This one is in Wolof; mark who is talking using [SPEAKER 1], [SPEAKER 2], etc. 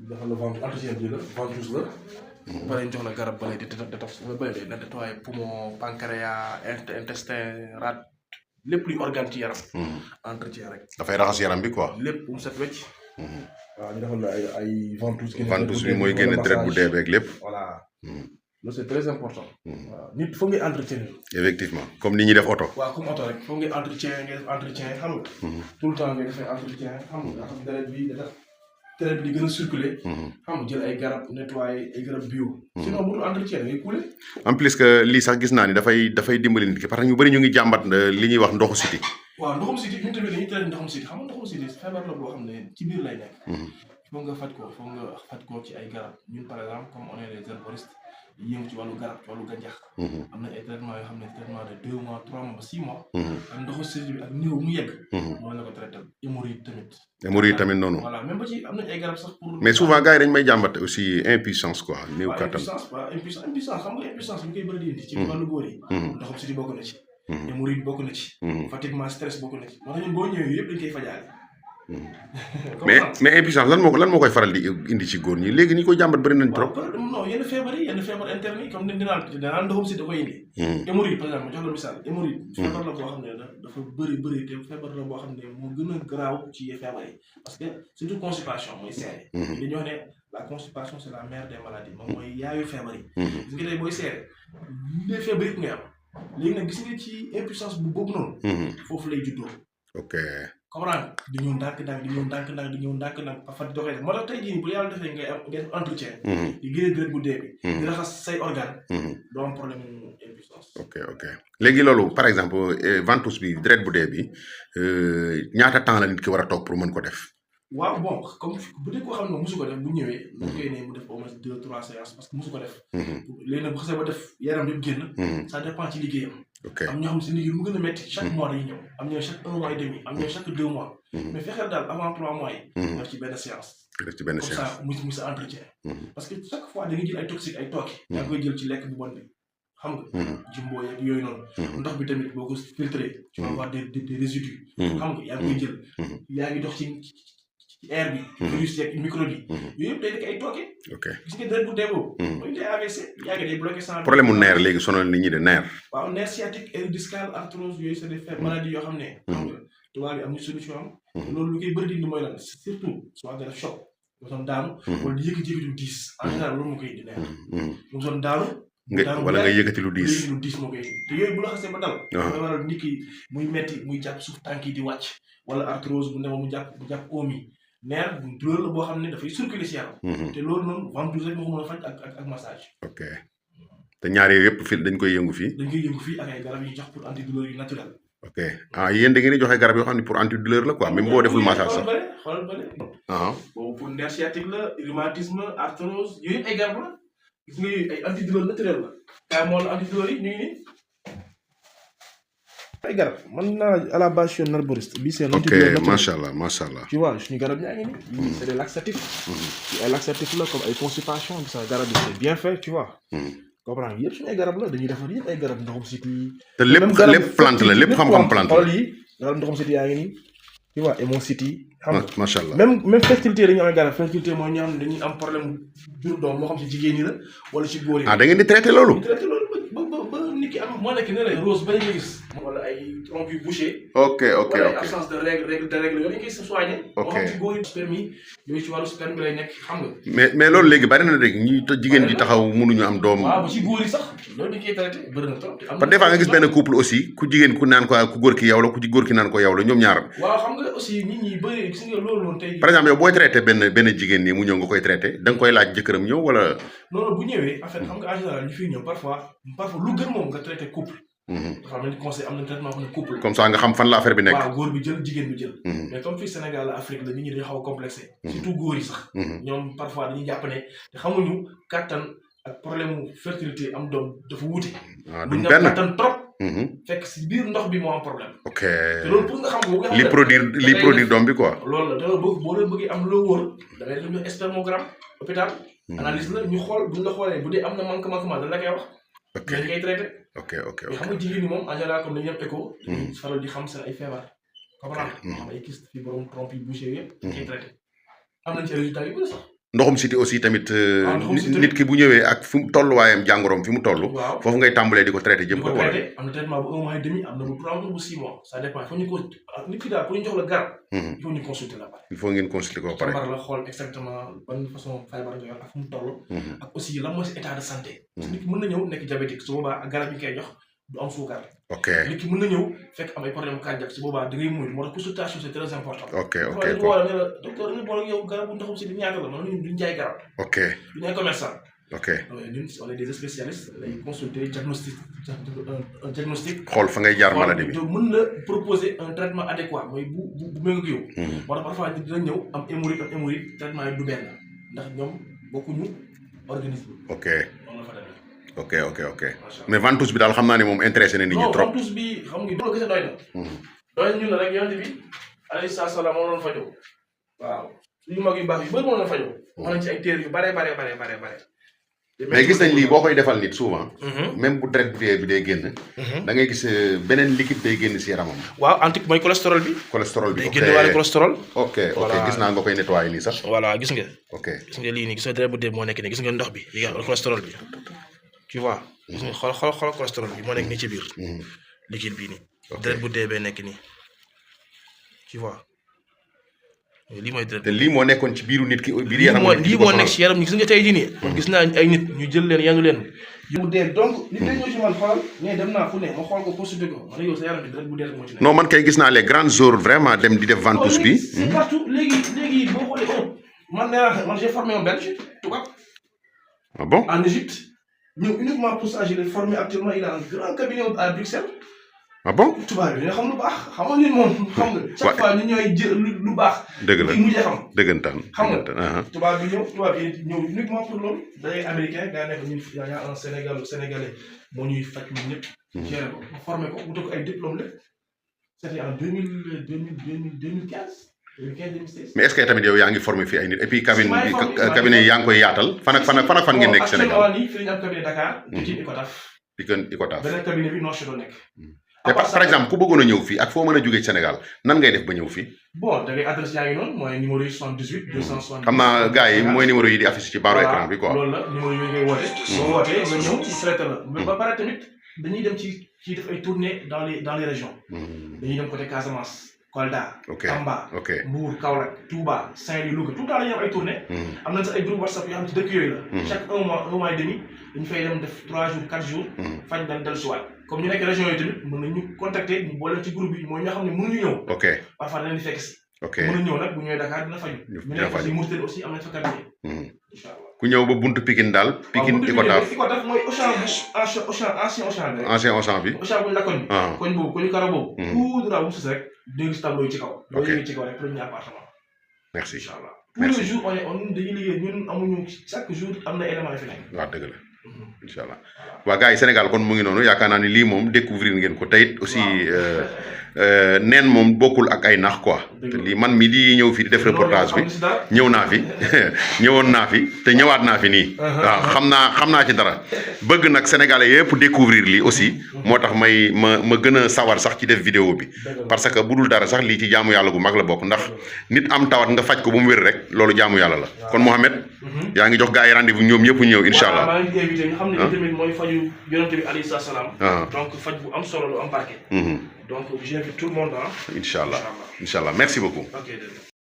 [SPEAKER 1] defal la ventouse entretien bi la ventouse la. ba pare ñu jox la garab ba lay di détox ba lay nettoyer poumon pancréas intestin rat lépp luy organe ci yaram. entretien rek.
[SPEAKER 2] dafay raxas yaram bi quoi.
[SPEAKER 1] lépp mu set wecc. waaw ñu defal la ay ventouse.
[SPEAKER 2] ventouse bi mooy génne deret bu dee beeg lépp.
[SPEAKER 1] voilà. loolu c'est très important. waaw nit foog ngay entretenir.
[SPEAKER 2] effectivement comme ni ñuy def oto.
[SPEAKER 1] waaw comme oto rek foog ngay entretien xam nga. tout le temps ngay defee entretien xam nga xam deret bi da tax deret bi di gën a circuler. xam nga jël ay garab nettoyer ay garab bio. sinon bu dul entretien da ngay couler.
[SPEAKER 2] en plus que lii sax gis naa ni dafay dimbali nit ki parce que ñu bëri ñu ngi jàmbat li ñuy wax ndoxu siti.
[SPEAKER 1] waaw ndoxum siti ñun tamit dañuy traité ndoxum siti xam nga ndoxum siti feebar la boo xam ne ci biir lay nekk. foog nga faj ko ci ay garab ñun par exemple comme on est des herboristes yëngu ci wàllu garab ci wàllu gàncax. am na ay traitement yoo xam ne traitement de 2 mois 3 mois ba 6 mois. ak ndoxu siti bi ak niveau mu yegg. moo la ko traité hémorroïde tamit.
[SPEAKER 2] hémorroïde tamit noonu.
[SPEAKER 1] voilà même ba ci am nañ ay garab sax pour.
[SPEAKER 2] mais souvent gars yi dañ may jàmbat aussi impuissance quoi. néew kattan
[SPEAKER 1] impuissance xam nga impuissance bi koy bëri di indi ci wàllu góor yi. ndoxum siti bokk na ci. hémorroïde bokk na ci. fatiguement stress bokk na ci. moo tax ñun boo ñëwee yëpp dañ koy fajaale.
[SPEAKER 2] mais impuissance lan moo koy faral di indi ci góor ñi léegi ñi koy jàmbat bëri nañ trop.
[SPEAKER 1] non yenn feebar interne yi comme dinaa ndoxum si da koy indi. hémorroïde par exemple ma jox la misaal hémorroïde. feebar la boo xam ne dafa bëri te feebar la boo xam ne moo gën a garaaw ci feebar yi parce que surtout constipation mooy seere. dañuy wax ne la constipation c'est la mère des maladies moom mooy yaayu feebar yi. gis nga tey booy seere les feebar yëpp ngay am léegi nag gis nga ci impuissance bu boobu noonu. foofu lay juddoo.
[SPEAKER 2] ok.
[SPEAKER 1] comprendre di ñëw ndànk-ndànk parfois di doxee moo tax tey jii bu yàlla defee ngay am entretien. di génne deret bu dee bi. di raxas say organe doo am problème impuissance.
[SPEAKER 2] ok léegi loolu par exemple ventouse bi deret bu dee bi ñaata temps la nit ki war a toog pour mën ko def.
[SPEAKER 1] waaw bon comme bu dee koo xam ne mosu ko def bu ñëwee. dañ koy ne mu def au moins 2-3 séances parce que mosu ko def. léegi nag bu xasee ba def yaram yëpp génn. ça dépend ci liggéeyam.
[SPEAKER 2] ok
[SPEAKER 1] am ñoo xam si liggéey mu gën a métti chaque mois dañuy ñëw am ñoo chaque 1 mois et demi am ñoo chaque 2 mois. mais fexeel daal avant 3 mois yi. def ci benn séance. comme ça muy sa entretien. parce que chaque fois da nga jël ay toxiques ay tooke. yaa ngi koy jël ci lekk bu bon bi xam nga. jumbo yeeg yooyu noonu. ndox bi tamit boo ko filtré. tu vas avoir des résidus. xam nga yaa ngi koy jël. yaa ngi dox ci air bi. virus yeeg microbe yi. yooyu yëpp day nekk ay tooke.
[SPEAKER 2] ok
[SPEAKER 1] gis nga deret bu dee boobu. mooy day AVC yaa ngi day bloqué sang.
[SPEAKER 2] problème mu nerf léegi sonal nit ñi de nerf.
[SPEAKER 1] waaw nerf sciatique hernie discale arthrose yooyu c'est des maladies yoo xam ne. xam nga tubaab bi am na solution am. loolu lu koy bëri di indi mooy lan surtout soit nga def choc. mu doon daanu. wala di yëkkati lu diis. en général loolu moo koy indi nerf. mu doon daanu.
[SPEAKER 2] wala nga yëkkati lu diis.
[SPEAKER 1] lu diis moo koy indi te yooyu bu la xasee ba dal. mooy waral nit ki muy metti muy jàpp suuf tànk yi di wàcc. wala arthrose bu ndew mu jàpp oom yi. nerf bu douleur la boo xam ne dafay circuler si yaram. te loolu noonu ventouse rek moo ko mën a faj ak massage.
[SPEAKER 2] ok te ñaar yooyu yëpp fii dañ koy yëngu fii.
[SPEAKER 1] dañ koy yëngu fii ak ay garab yu jox pour antidouleur yu naturel.
[SPEAKER 2] ok yéen da ngeen di joxe garab yoo xam ne pour antidouleur la quoi même boo deful massage sax.
[SPEAKER 1] xoolal bële. boobu pour nerf sciatique la rhumatisme arthrose yooyu yëpp ay garab la gis nga yooyu ay antidouleur naturel la. kay moo la antidouleur yi ñu ngi nii. ay garab man naa à la base je suis un herboriste. bii c'est
[SPEAKER 2] ok macha allah.
[SPEAKER 1] tu vois suñu garab yaa ngi nii. c'est des laxatifs. ay laxatifs la comme ay constipation gis nga garab yi c'est bien fait tu vois. comprendre yëpp suñu ay garab la dañuy defar yëpp ay garab ndoxum siti.
[SPEAKER 2] te lépp plante la lépp xam-xam plante la.
[SPEAKER 1] xool yi garab ndoxum siti yaa ngi nii. tu vois hémocyti. xam nga
[SPEAKER 2] macha allah
[SPEAKER 1] même fertilité dañuy am garab fertilité mooy ñoo xam ne dañuy am problème jur doom moo xam ci jigéen ñi la wala ci góor yi.
[SPEAKER 2] da ngeen di traité loolu.
[SPEAKER 1] ba nit ki am moo nekk ne la rose ba nga gis. wala ay trompe yu bouché.
[SPEAKER 2] ok
[SPEAKER 1] wala ay absence de règle yooyu dañu koy soigné. moo xam ci góor yi sperme yi yooyu ci wàllu sperme bi lay nekk xam nga.
[SPEAKER 2] mais loolu léegi bari na rek ñi jigéen ji taxaw mënuñu am doom.
[SPEAKER 1] waaw ba ci góor yi sax loolu dañ koy traité bëri na trop.
[SPEAKER 2] parce que des fois nga gis benn couple aussi ku jigéen ku naan ko ku góor ki yow la ku ci góor ki naan ko yow la ñoom ñaar.
[SPEAKER 1] waaw xam nga aussi nit ñi bëri gis nga loolu noonu tey.
[SPEAKER 2] par exemple yow booy traité benn jigéen nii mu ñëw nga koy traité da nga koy laaj jëkkëram ñëw wala.
[SPEAKER 1] loolu bu ñëwee en fait xam nga en général ñu fiy ñëw parfois lu gën moom nga traité couple. dafa am conseil am na traitement bu ne couple.
[SPEAKER 2] comme ça nga xam fan la affaire bi nekk.
[SPEAKER 1] waaw góor bi jël jigéen bi jël. mais comme fii Sénégal la Afrique la nit ñi dañu xaw a complexé. surtout góor yi sax. ñoom parfois dañuy jàpp ne te xamuñu kàttan ak problème mu fertilité am doom dafa wuute.
[SPEAKER 2] duñ benn
[SPEAKER 1] kàttan trop. fekk si biir ndox bi moo am problème.
[SPEAKER 2] ok
[SPEAKER 1] te loolu pour nga xam ko.
[SPEAKER 2] li produire doom bi quoi.
[SPEAKER 1] loolu la te loolu boo leen bëggee am loo wóor da ngay def spermogramme hôpital. analyse la ñu xool buñ la xoolee bu dee am na manquement dañ la koy wax.
[SPEAKER 2] ok
[SPEAKER 1] dañ koy traité.
[SPEAKER 2] ok
[SPEAKER 1] mais xam nga jigéen ñi moom en général comme dañuy am écho. dañuy faral di xam seen ay feebar. comprendre xam ay kyste fi borom trompe yi bouché yëpp. dañ koy traité am nañ ci résultat yu bëri sax.
[SPEAKER 2] ndoxum siti aussi tamit nit ki bu ñëwee ak fi mu tolluwaayam jàngoroom fi mu toll.
[SPEAKER 1] waaw
[SPEAKER 2] foofu ngay tàmbalee di ko traité jëm ko.
[SPEAKER 1] wala am na traitement bu 1 mois et demi am na bu 3 mois bu 6 mois ça dépend faut ñu ko nit ki daal pour ñu jox la garab. il faut ñu consulter la pare.
[SPEAKER 2] il faut ngeen consulter ko ba pare.
[SPEAKER 1] la xool exactement ban façon feebar nga yor ak fu mu toll. ak aussi lan mooy sa état de santé. parce que nit ki mën na ñëw nekk diabétique su boobaa ak garab yi koy jox du am suukar.
[SPEAKER 2] ok
[SPEAKER 1] nit ki mën na ñëw fekk am ay problème cardiaque su boobaa da ngay muur moo tax consultation c'est très important.
[SPEAKER 2] ok
[SPEAKER 1] ko wala ne la docteur dañu boole ak yow garabu ndoxum si di ñaata la man ñun duñ jaay garab.
[SPEAKER 2] ok
[SPEAKER 1] duñ ay commerçant.
[SPEAKER 2] ok
[SPEAKER 1] ñun on est des spécialistes lay consulter diagnostic un diagnostic.
[SPEAKER 2] xool fa ngay jaar maladie bi
[SPEAKER 1] mën la proposer un traitement adéquat mooy bu méngoog yow. moo tax parfois nit dina ñëw am hémorroïde traitement yi du benn ndax ñoom bokkuñu organisme.
[SPEAKER 2] ok
[SPEAKER 1] noonu la fa demee.
[SPEAKER 2] ok mais ventouse bi daal xam naa ne moom intéressé na nit ñi trop.
[SPEAKER 1] non ventouse bi xam nga boo gisee doy na. doy na ñun la rek yonent bi alayhi salaam moo doon fajoo. waaw suñu mag yu baax yu bëri moo doon fajoo. wax nañ ci ay téere yu bare.
[SPEAKER 2] mais gis nañ lii boo koy defal nit souvent. même bu deret bi day génn. da ngay gis beneen liquide day génn si yaramam.
[SPEAKER 1] waaw mooy cholestérol bi.
[SPEAKER 2] cholestérol bi
[SPEAKER 1] day génn waale cholestérol.
[SPEAKER 2] ok gis naa nga koy nettoyer nii sax.
[SPEAKER 1] voilà gis nga.
[SPEAKER 2] ok
[SPEAKER 1] gis nga lii nii gis nga deret bu dee moo nekk nii gis nga ndox bi li nga xam cholestérol bi. tu vois. gis nga xool cholestérol bi moo nekk nii ci biir. liquide bii nii. deret bu dee bee nekk nii. tu vois. lii mooy deret
[SPEAKER 2] te lii moo nekkoon ci biiru nit ki biir yaram
[SPEAKER 1] lii moo nekk ci yaram gis nga tey jii nii. gis naa ay nit ñu jël leen yanu leen. mu dee donc. li day ñëw ci man xoolal mais dem naa fu ne ma xool ko consulté ko ma ne yow sa yaram bi deret bu dee moo ci nekk.
[SPEAKER 2] non man kay gis naa les grandes jours vraiment dem di def ventouse bi.
[SPEAKER 1] c'est partout léegi boo xoolee man nee naa man j'ai formé un Belge tubaab.
[SPEAKER 2] ah bon
[SPEAKER 1] en Égypte ñëw uniquement pour ça je l'ai formé actuellement il a un grand cabinet à Bruxelles.
[SPEAKER 2] ah bon
[SPEAKER 1] tubaab bi nga xam lu baax xam nga nit moom xam nga. chaque fois ñu ñooy jël lu baax.
[SPEAKER 2] dëgg la
[SPEAKER 1] mujjee xam.
[SPEAKER 2] dëggantaan
[SPEAKER 1] xam nga tubaab bi ñëw uniquement pour loolu. day américain daa nekk ñun y a un sénégalais moo ñuy faj ñun ñëpp. géré ko formé ko wutal ko ay diplôme la. c'était en 2015.
[SPEAKER 2] mais est-ce que tamit yow yaa ngi formé fii ay nit et puis cabinet yi yaa ngi koy yaatal fan ak fan ngeen nekk Sénégal.
[SPEAKER 1] actuellement nii fii la ñu am cabinet Dakar. Pikine Icotaf.
[SPEAKER 2] Pikine Icotaf.
[SPEAKER 1] beneen cabinet bi Nord Château nekk.
[SPEAKER 2] te par exemple ku bëggoon a ñëw fii ak foo mën a jógee Sénégal nan ngay def ba ñëw fii.
[SPEAKER 1] bon da ngay adresse yaa ngi noonu mooy numéro yi 78 260.
[SPEAKER 2] xam naa gars yi mooy numéro yi di affiché ci baaru écran bi quoi.
[SPEAKER 1] loolu la numéro yooyu ngay woote. boo wootee nga ñëw ci traité la. mais ba pare tamit dañuy dem ci def ay tournées dans les régions. dañuy dem côté Casamance. Kolda. Tamba. Mbour Kaolack Touba Saint-Louis Louga tout le temps dañuy am ay tournées. am nañ sax ay groupe WhatsApp yoo xam ci dëkk yooyu la. chaque un mois et demi dañu fay dem def 3 jours 4 jours. faj dañ dellusiwaat. comme ñu nekk région yi tamit mën nañu contacter ñu boole ci groupe bi mooy ñoo xam ne mënuñu ñëw.
[SPEAKER 2] ok
[SPEAKER 1] parfois dañ leen di fekk si.
[SPEAKER 2] ok
[SPEAKER 1] mënuñu ñëw nag bu ñëwee Dakar dina faju. ñu nekk aussi Mauritanie aussi am nañ fa cabinet. incha allah
[SPEAKER 2] ku ñëw ba buntu Pikine daal. Pikine Icotaf
[SPEAKER 1] Icotaf mooy ancien Auchan bi.
[SPEAKER 2] ancien Auchan bi.
[SPEAKER 1] Auchan bu ñu lakkoon bi. koñ boobu koñu karo boobu. tout droit bu mu sus rek dégg gis tableau yi ci kaw. ok loolu ci kaw rek premier appartement.
[SPEAKER 2] merci
[SPEAKER 1] incha allah tous les jours on dañuy liggéey ñun amuñu chaque jour am na élément yu fi nekk.
[SPEAKER 2] waaw dëgg la. incha allah waa gars yi Sénégal kon mu ngi noonu yaakaar naa ni lii moom découvrir ngeen ko teyit aussi neen moom bokkul ak ay nax quoi te lii man mi di ñëw fi di def reportage bi ñëw naa fi ñëwoon naa fi te ñëwaat naa fi nii waaw xam naa ci dara bëgg nag sénégalais yëpp découvrir lii aussi moo tax ma gën a sawar sax ci def vidéo bi parce que bu dul dara sax lii ci jaamu yàlla gu mag la bokk ndax nit am tawat nga faj ko ba mu wér rek loolu jaamu yàlla la kon Mohamed yaa ngi jox gars yi rendez-vous ñoom ñëpp ñëw incha allah
[SPEAKER 1] maa ngi invité ñu xam ne tamit mooy faju yonente bi alayhi salaam donc faj bu am solo lu am barke donc j'invite tout le monde
[SPEAKER 2] incha allah merci beaucoup